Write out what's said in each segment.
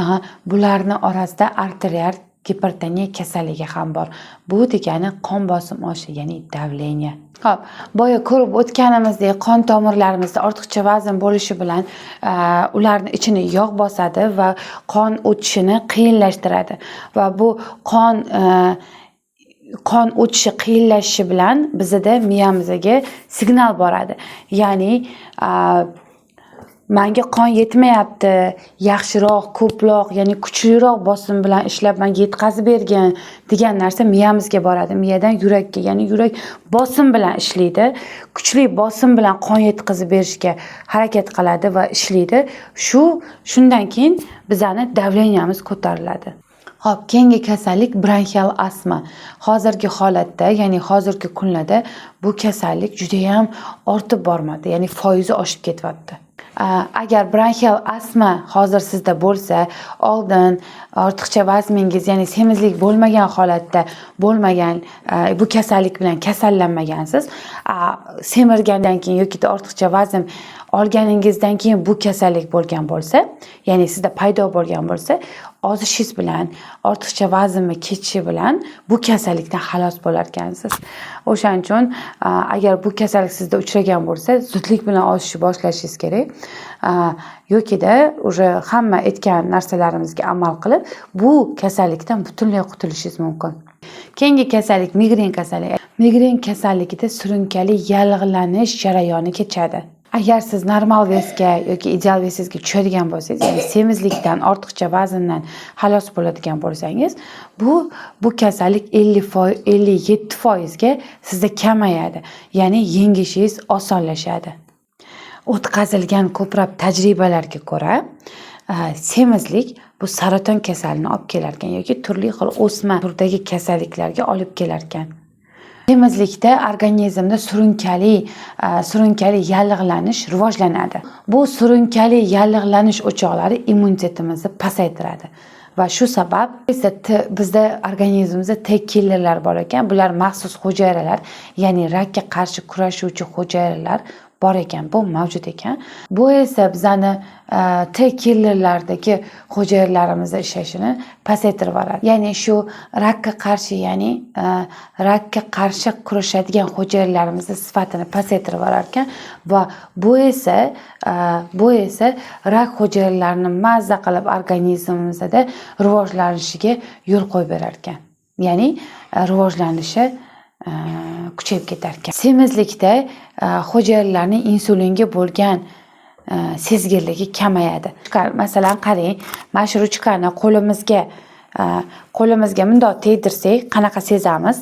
Aha, bularni orasida arterial gipertoniya kasalligi ham bor. Bu degani qon bosim oshishi, ya'ni давление. Xo'p, boya ko'rib o'tganimizdek, qon tomirlarimizda ortiqcha vazn bo'lishi bilan ularni ichini yog' bosadi va qon o'tishini qiyinlashtiradi va bu qon o'tishi qiyinlashishi bilan bizada miyamizga signal boradi. Ya'ni manga qon yetmayapti, yaxshiroq, ko'proq, ya'ni kuchliroq bosim bilan ishlab manga yetkazib bergin degan narsa miyamizga boradi. Miyadan yurakka, ya'ni yurak bosim bilan ishlaydi. Kuchli bosim bilan qon yetkazib berishga harakat qiladi va ishlaydi. Shundan keyin bizani давление miz ko'tariladi. Xo'p, keyingi kasallik bronxial astma. Hozirgi holatda, ya'ni hozirgi kunlarda bu kasallik judayam ortib bormoqda, ya'ni foizi oshib ketyapti. Agar bronxial astma hozir sizda bo'lsa, oldin ortiqcha vazningiz, ya'ni semizlik bo'lmagan holatda bo'lmagan, bu kasallik bilan kasallanmagansiz, semirgandan keyin yoki ortiqcha vazn olganingizdan keyin bu kasallik bo'lgan bo'lsa, ya'ni sizda paydo bo'lgan bo'lsa, ozishingiz bilan, ortiqcha vaznni ketishi bilan bu kasallikdan xalos bo'lar ekansiz. O'shaning uchun agar bu kasallik sizda uchragan bo'lsa, zudlik bilan ozishni boshlashingiz kerak. Yokida уже hamma aytgan narsalarimizga amal qilib, bu kasallikdan butunlay qutulishingiz mumkin. Keyingi kasallik migren kasalligi. Migren kasalligida surunkali yallig'lanish jarayoni kechadi. Agar siz normal вес ga yoki ideal вес ingizga tushadigan bo'lsangiz, ya'ni semizlikdan, ortiqcha vazndan xalos bo'ladigan bo'lsangiz, bu kasallik 57%ga sizda kamayadi. Ya'ni yengishingiz osonlashadi. O'tkazilgan ko'plab tajribalarga ko'ra, semizlik bu saraton kasalini olib kelar ekan yoki turli xil o'sma turdagi kasalliklarga olib kelar ekan. Semizlikda organizmda surunkali yallig'lanish rivojlanadi. Bu surunkali yallig'lanish o'choqlari immunitetimizni pasaytiradi va shu sabab esa bizda organizmimizda T killerlar bor ekan. Bular maxsus hujayralar, ya'ni rakka qarshi kurashuvchi hujayralar bor ekan, bu mavjud ekan. Bu esa bizani T killerlardagi hujayralarimizni ishlashini pasaytirib yuboradi. Ya'ni shu rakka qarshi, ya'ni rakka qarshi kurashadigan hujayralarimizni sifatini pasaytirib yuborar ekan va bu esa rak hujayralarini mazza qilib organizmimizda rivojlanishiga yo'l qo'yib berar ekan. Ya'ni rivojlanishi kuchayib ketar ekan. Semizlikda hujayralarning insulinga bo'lgan sezgirligi kamayadi. Masalan, qarang, mana shu ruchkani qo'limizga bundoq tegdirsak, qanaqa sezamiz?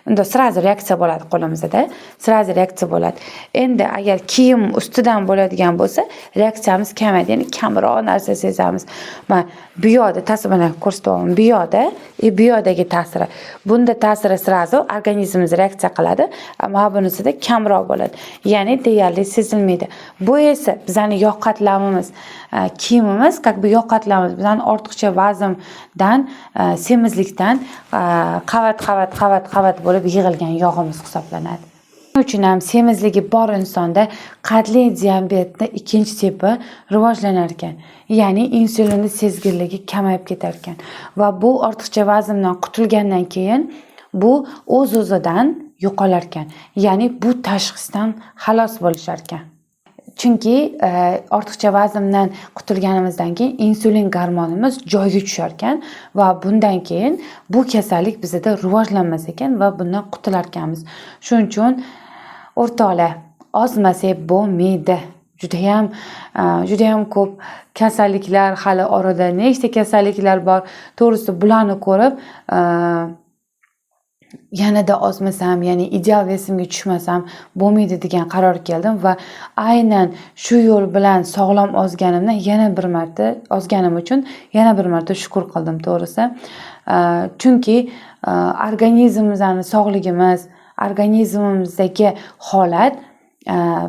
Unda сразу reaksiya bo'ladi qo'limizda, сразу reaksiya bo'ladi. Endi agar kiyim ustidan bo'ladigan bo'lsa, reaksiyamiz kamayadi, ya'ni kamroq narsa sezamiz. Mana bu yoqda ta'sir, mana ko'rsatyapman, bu yoqda и bu yoqdagi ta'siri. Bunda ta'siri сразу organizmimiz reaksiya qiladi, mana bunisida kamroq bo'ladi. Ya'ni deyarli sezilmaydi. Bu esa bizani yog' qatlamimiz, kiyimimiz как бы yog' qatlamimiz bizani ortiqcha vazndan, semizlikdan qavat qavat qavat qavat bo'lib yig'ilgan yog'imiz hisoblanadi. Shuning uchun ham semizligi bor insonda qandli diabetni ikkinchi tipi rivojlanar ekan. Ya'ni insulinni sezgirligi kamayib ketar ekan va bu ortiqcha vazndan qutulgandan keyin bu o'z-o'zidan yo'qolar ekan. Ya'ni bu tashxisdan xalos bo'lishar ekan. Chunki ortiqcha vazndan qutulganimizdan keyin insulin gormonimiz joyiga tushar ekan va bundan keyin bu kasallik bizada rivojlanmas ekan va bundan qutular ekanmiz. Shuning uchun, o'rtoqlar, ozmasak bo'lmaydi. Judayam ko'p kasalliklar, hali orada nechta kasalliklar bor. To'g'risi, bularni ko'rib yanada ozmasam, ya'ni ideal вес imga tushmasam bo'lmaydi degan qarorga keldim va aynan shu yo'l bilan sog'lom ozganimdan yana bir marta ozganim uchun yana bir marta shukur qildim, to'g'risi. Chunki organizmimizni sog'ligimiz, organizmimizdagi holat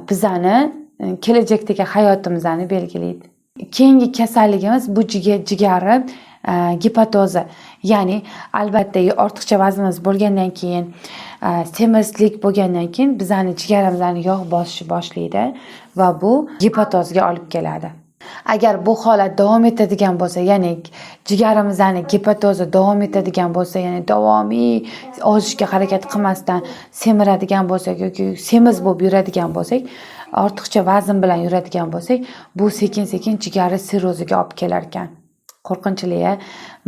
bizani kelajakdagi hayotimizni belgilaydi. Keyingi kasalligimiz bu jigari gepatozi. Ya'ni albatta ortiqcha vaznimiz bo'lgandan keyin, semizlik bo'lgandan keyin bizani jigarimizni yog' bosishni boshlaydi va bu gepatozga olib keladi. Agar bu holat davom etadigan bo'lsa, ya'ni jigarimizni gepatozi davom etadigan bo'lsa, ya'ni davomiy ozishga harakat qilmasdan semiradigan bo'lsak yoki semiz bo'lib yuradigan bo'lsak, ortiqcha vazn bilan yuradigan bo'lsak, bu sekin-sekin jigari sirroziga olib kelar ekan. Qo'rqinchli, a?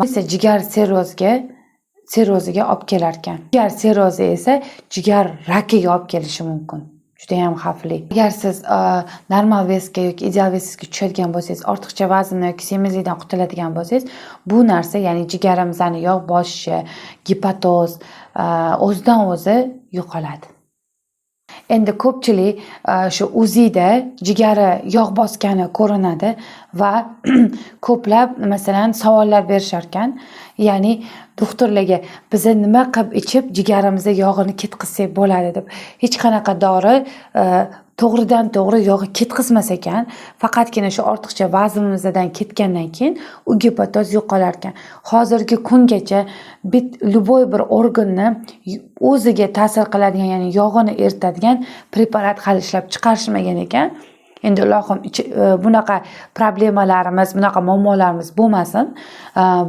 Esa jigar sirroziga olib kelar ekan. Jigar sirrozi esa jigar rakiga olib kelishi mumkin. Judayam xavfli. Agar siz normal вес ga yoki ideal вес ga tushadigan bo'lsangiz, ortiqcha vazndan yoki semizlikdan qutuladigan bo'lsangiz, bu narsa, ya'ni jigarimizni yog' bosishi, gepatoz o'zidan o'zi yo'qoladi. Endi ko'pchilik shu УЗИ da jigari yog' bosgani ko'rinadi va ko'plab, masalan, savollar berishar ekan. Ya'ni doktorlarga biza nima qilib ichib jigarimizni yog'ini ketqizsak bo'ladi deb. Hech qanaqa dori to'g'ridan to'g'ri yog'i ketqizmas ekan. Faqatgina shu ortiqcha vaznimizdan ketgandan keyin u gepatoz yo'qolar ekan. Hozirgi kungacha любой bir organni o'ziga ta'sir qiladigan, ya'ni yog'ini eritadigan preparat hali ishlab chiqarishmagan ekan. Endi ilohim bunaqa problemalarimiz, bunaqa muammolarimiz bo'lmasin.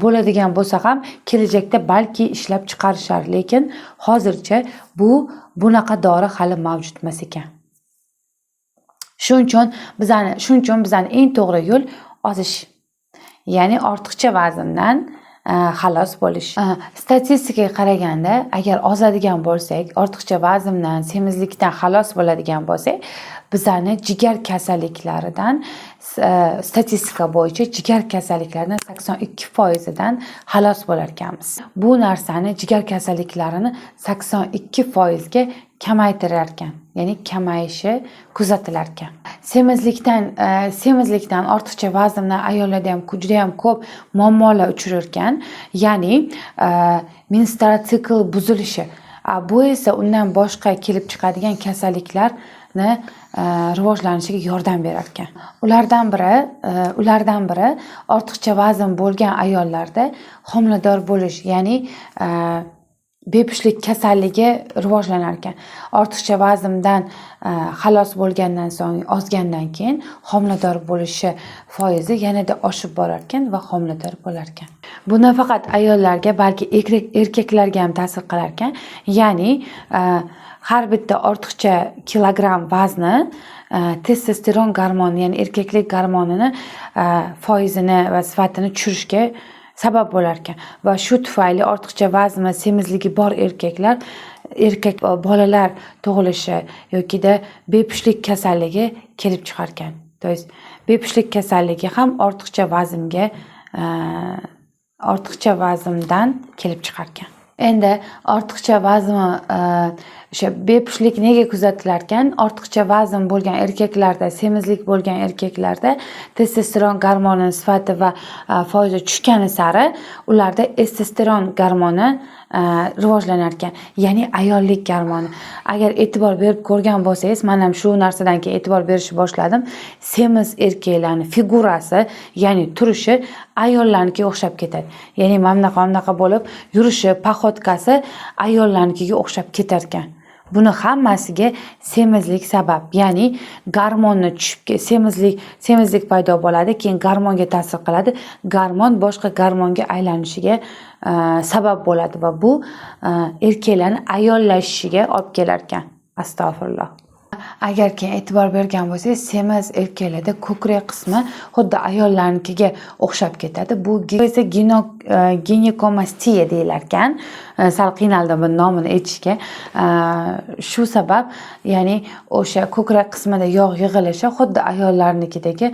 Bo'ladigan bo'lsa ham kelajakda balki ishlab chiqarishar, lekin hozircha bunaqa dori hali mavjud emas ekan. Shuning uchun bizani eng to'g'ri yo'l ozish. Ya'ni ortiqcha vazndan xalos bo'lish. Statistikaga qaraganda, agar ozadigan bo'lsak, ortiqcha vazndan, semizlikdan xalos bo'ladigan bo'lsak, bizani jigar kasalliklaridan, statistika bo'yicha jigar kasalliklaridan 82 foizidan xalos bo'lar ekanmiz. Bu narsani, jigar kasalliklarini 82 foizga kamaytirar ekan. Ya'ni kamayishi kuzatilar ekan. Semizlikdan, ortiqcha vazndan ayollarda ham juda ham ko'p muammolar uchrar ekan. Ya'ni menstrual sikl buzilishi. Bu esa undan boshqa kelib chiqadigan kasalliklarni rivojlanishiga yordam berar ekan. Ulardan biri ortiqcha vazn bo'lgan ayollarda homilador bo'lish, ya'ni bepushtlik kasalligi rivojlanar ekan. Ortiqcha vazndan xalos bo'lgandan so'ng, ozgandan keyin homilador bo'lishi foizi yanada oshib borar ekan va homilador bo'lar ekan. Bu nafaqat ayollarga, balki erkaklarga ham ta'sir qilar ekan. Ya'ni har bitta ortiqcha kilogramm vazni testosteron gormoni, ya'ni erkaklik gormonini foizini va sifatini tushirishga sabab bo'lar ekan va shu tufayli ortiqcha vazn va semizligi bor erkaklar erkak bolalar tug'ilishi yokida bepushtlik kasalligi kelib chiqar ekan. То есть bepushtlik kasalligi ham ortiqcha vazndan kelib chiqar ekan. Endi ortiqcha vazn, o'sha bepushtlik nega kuzatilar ekan? Ortiqcha vazn bo'lgan erkaklarda, semizlik bo'lgan erkaklarda testosteron gormoni sifati va foizi tushgani sari ularda testosteron gormoni rivojlanar ekan, ya'ni ayollik gormoni. Agar e'tibor berib ko'rgan bo'lsangiz, man ham shu narsadan keyin e'tibor berishni boshladim. Semiz erkaklarni figurasi, ya'ni turishi ayollarnikiga o'xshab ketadi. Ya'ni mana bunaqa, mana bunaqa bo'lib yurishi, походка si ayollarnikiga o'xshab ketar ekan. Buni hammasiga semizlik sabab. Ya'ni gormonni tushib, semizlik paydo bo'ladi, keyin gormonga ta'sir qiladi. Gormon boshqa gormonga aylanishiga sabab bo'ladi va bu erkaklarni ayollashishiga olib kelar ekan. Astag'firulloh. Agar keyin e'tibor bergan bo'lsangiz, semiz erkaklarda ko'krak qismi xuddi ayollarnikiga o'xshab ketadi. Bu esa ginekomastiya deyilar ekan. Sal qiynaldim buni nomini aytishga. Shu sabab, ya'ni o'sha ko'krak qismida yog' yig'ilishi xuddi ayollarnikidagi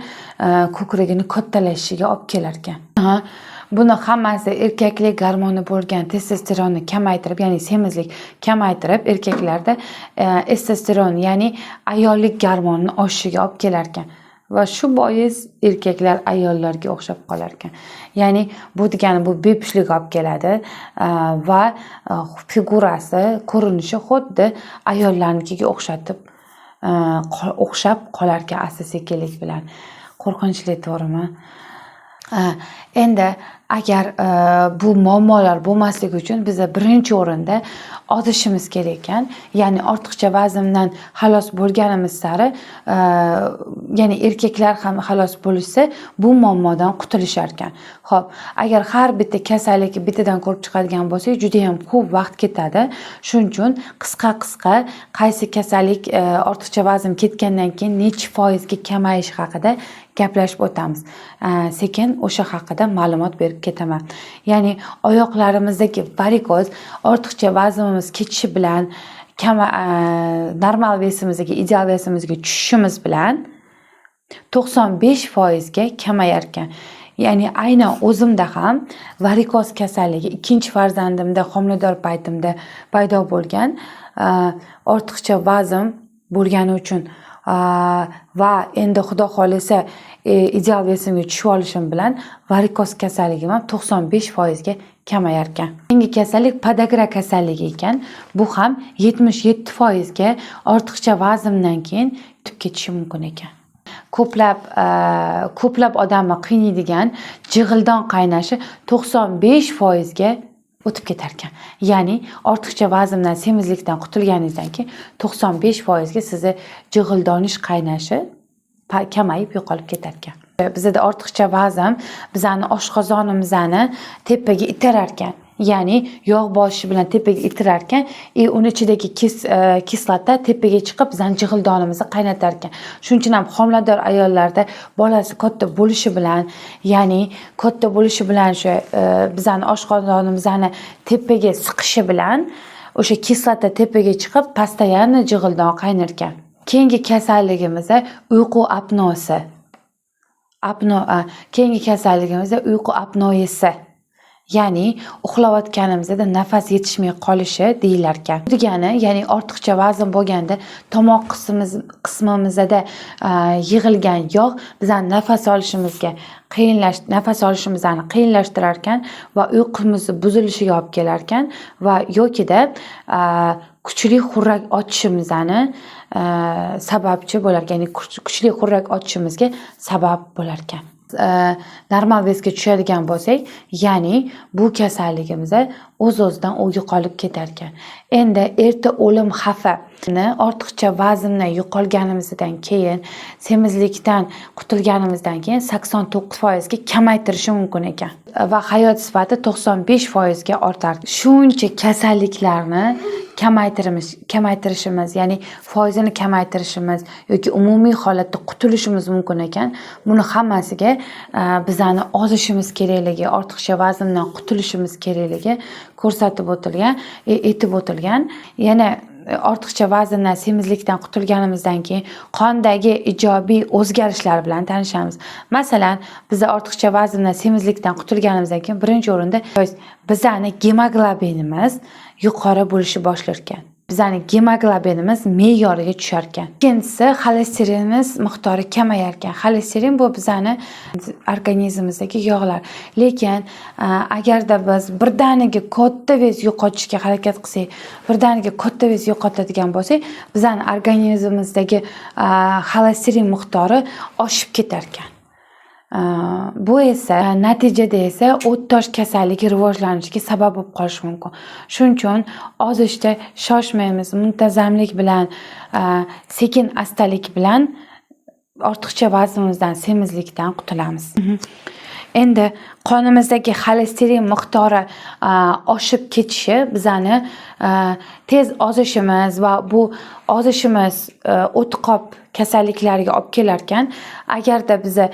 ko'kragini kattalashishiga olib kelar ekan. Buni hammasi erkaklik gormoni bo'lgan testosteronni kamaytirib, ya'ni semizlik kamaytirib, erkaklarda testosteron, ya'ni ayollik gormonini oshishiga olib kelar ekan. Va shu bois erkaklar ayollarga o'xshab qolar ekan. Ya'ni bu degani bu bepushtlik olib keladi va figurasi, ko'rinishi xuddi ayollarnikiga o'xshab qolar ekan asta sekinlik bilan. Qo'rqinchli, to'g'rimi? Endi Agar bu muammolar bo'lmasligi uchun biza birinchi o'rinda ozishimiz kerak ekan. Ya'ni ortiqcha vazndan xalos bo'lganimiz sari, ya'ni erkaklar ham xalos bo'lishsa, bu muammodan qutulishar ekan. Xo'p, agar har bitta kasallikni bittadan ko'rib chiqadigan bo'lsak, juda ham ko'p vaqt ketadi. Shuning uchun qisqa-qisqa qaysi kasallik ortiqcha vazn ketgandan keyin nechi foizga kamayishi haqida gaplashib o'tamiz. Sekin o'sha haqida ma'lumot berib ketaman. Ya'ni oyoqlarimizdagi varikoz ortiqcha vaznimiz ketishi bilan normal вес imizga, ideal вес imizga tushishimiz bilan 95% ga kamayar ekan. Ya'ni aynan o'zimda ham varikoz kasalligi ikkinchi farzandimda homilador paytimda paydo bo'lgan, ortiqcha vazn bo'lgani uchun va endi Xudo xohlasa ideal вес imga tushib olishim bilan varikoz kasalligim ham 95% ga kamayar ekan. Keyingi kasallik podagra kasalligi ekan. Bu ham 77% ga ortiqcha vazndan keyin yutib ketishi mumkin ekan. Ko'plab odamni qiynaydigan jig'ildon qaynashi 95% ga o'tib ketar ekan. Ya'ni ortiqcha vazndan, semizlikdan qutulganingizdan keyin 95% ga sizni jig'ildonish qaynashi kamayib yo'qolib ketar ekan. Bizada ortiqcha vazn bizani oshqozonimizni tepaga itarar ekan. Ya'ni yog' bosishi bilan tepaga itirar ekan и uni ichidagi kislota tepaga chiqib bizani jig'ildonimizni qaynatar ekan. Shuning uchun ham homilador ayollarda bolasi katta bo'lishi bilan, ya'ni katta bo'lishi bilan o'sha bizani oshqozonimizni tepaga siqishi bilan o'sha kislota tepaga chiqib, постоянно jig'ildon qaynar ekan. Keyingi kasalligimiz uyqu apnosi. Keyingi kasalligimiz uyqu apnoesi. Ya'ni uxlayotganimizda nafas yetishmay qolishi deyilar ekan. Bu degani, ya'ni ortiqcha vazn bo'lganda tomoq qismimizda yig'ilgan yog' bizani nafas olishimizga nafas olishimizni qiyinlashtirar ekan va uyqumizni buzilishiga olib kelar ekan va yokida kuchli xurrak otishimizni sababchi bo'lar ekan, ya'ni kuchli xurrak otishimizga sabab bo'lar ekan. Normal вес ga tushadigan bo'lsak, ya'ni bu kasalligimiz o'z-o'zidan u yo'qolib ketar ekan. Endi erta o'lim xavfini ortiqcha vaznni yo'qolganimizdan keyin, semizlikdan qutulganimizdan keyin 89% ga kamaytirishi mumkin ekan va hayot sifati 95% ga ortar. Shuncha kasalliklarni kamaytirishimiz, ya'ni foizini kamaytirishimiz yoki umumiy holatda qutulishimiz mumkin ekan. Buni hammasiga bizani ozishimiz kerakligi, ortiqcha vazndan qutulishimiz kerakligi ko'rsatib o'tilgan, aytib o'tilgan. Yana ortiqcha vazndan, semizlikdan qutulganimizdan keyin qondagi ijobiy o'zgarishlar bilan tanishamiz. Masalan, biza ortiqcha vazndan, semizlikdan qutulganimizdan keyin birinchi o'rinda bizani gemoglobinimiz yuqori bo'lishi boshlar ekan. Bizani gemoglobinimiz me'yoriga tushar ekan. Ikkinchisi, xolesterinimiz miqdori kamayar ekan. Xolesterin bu bizani organizmimizdagi yog'lar. Lekin agarda biz birdaniga katta вес yo'qotishga harakat qilsak, birdaniga katta вес yo'qotadigan bo'lsak, bizani organizmimizdagi xolesterin miqdori oshib ketar ekan. Bu esa natijada esa o't tosh kasalligi rivojlanishiga sabab bo'lib qolishi mumkin. Shuning uchun ozishda shoshmaymiz, muntazamlik bilan, sekin astalik bilan ortiqcha vaznimizdan, semizlikdan qutulamiz. Endi qonimizdagi xolesterin miqdori oshib ketishi bizani tez ozishimiz va bu ozishimiz o't qop kasalliklariga olib kelarkan. Agarda biza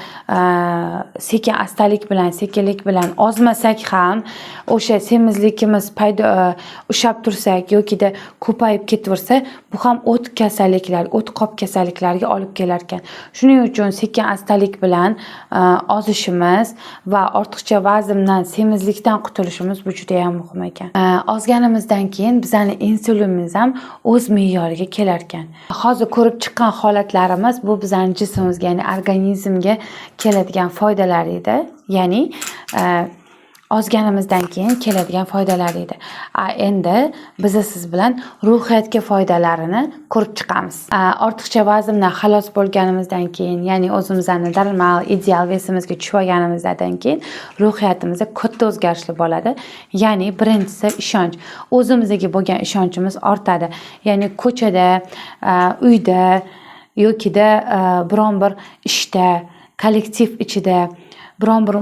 sekin astalik bilan, sekinlik bilan ozmasak ham, o'sha semizligimiz paydo ushlab tursak yokida ko'payib ketaversa, bu ham o't kasalliklar, o't qop kasalliklariga olib kelarkan. Shuning uchun sekin astalik bilan ozishimiz va ortiqcha vazndan, semizlikdan qutulishimiz bu juda ham muhim ekan. Ozganimizdan keyin bizani insulinimiz ham o'z me'yoriga kelar ekan. Hozir ko'rib chiqqan holatlarimiz bu bizani jismimizga, ya'ni organizmga keladigan foydalar edi. Ya'ni Ozganimizdan keyin keladigan foydalar edi. A endi biz siz bilan ruhiyatga foydalarini ko'rib chiqamiz. Ortiqcha vazndan xalos bo'lganimizdan keyin, ya'ni o'zimizni normal, ideal вес imizga tushib olganimizdan keyin ruhiyatimizda katta o'zgarishlar bo'ladi. Ya'ni birinchisi ishonch. O'zimizga bo'lgan ishonchimiz ortadi. Ya'ni ko'chada, uyda yokida biron bir ishda, kollektiv ichida biron bir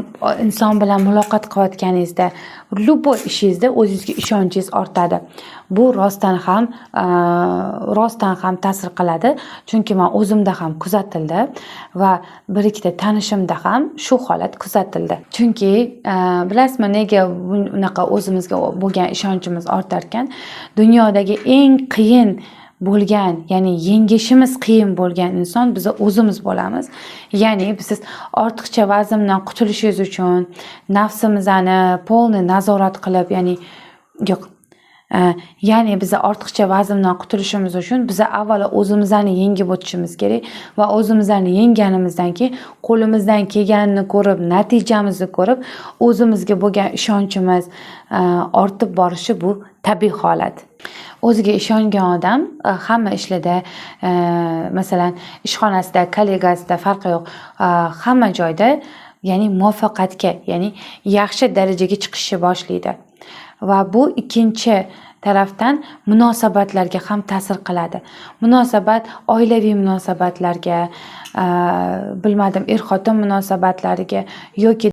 inson bilan muloqot qilayotganingizda, любой ishingizda o'zingizga ishonchingiz ortadi. Bu rostdan ham ta'sir qiladi, chunki man o'zimda ham kuzatildi va bir ikkita tanishimda ham shu holat kuzatildi. Chunki bilasizmi, nega bunaqa o'zimizga bo'lgan ishonchimiz ortar ekan? Dunyodagi eng qiyin bo'lgan, ya'ni yengishimiz qiyin bo'lgan inson biza o'zimiz bo'lamiz. Ya'ni siz ortiqcha vazndan qutulishingiz uchun nafsimizni полный nazorat qilib, ya'ni yo'q, ya'ni biza ortiqcha vazndan qutulishimiz uchun biza avvalo o'zimizni yengib o'tishimiz kerak va o'zimizni yengganimizdan keyin, qo'limizdan kelganini ko'rib, natijamizni ko'rib, o'zimizga bo'lgan ishonchimiz ortib borishi bu tabiiy holat. O'ziga ishongan odam hamma ishlarda, masalan, ishxonasida, kollegasida, farqi yo'q, hamma joyda, ya'ni muvaffaqiyatga, ya'ni yaxshi darajaga chiqishni boshlaydi. Va bu ikkinchi tarafdan munosabatlarga ham ta'sir qiladi. Munosabat, oilaviy munosabatlarga, bilmadim, er xotin munosabatlariga yoki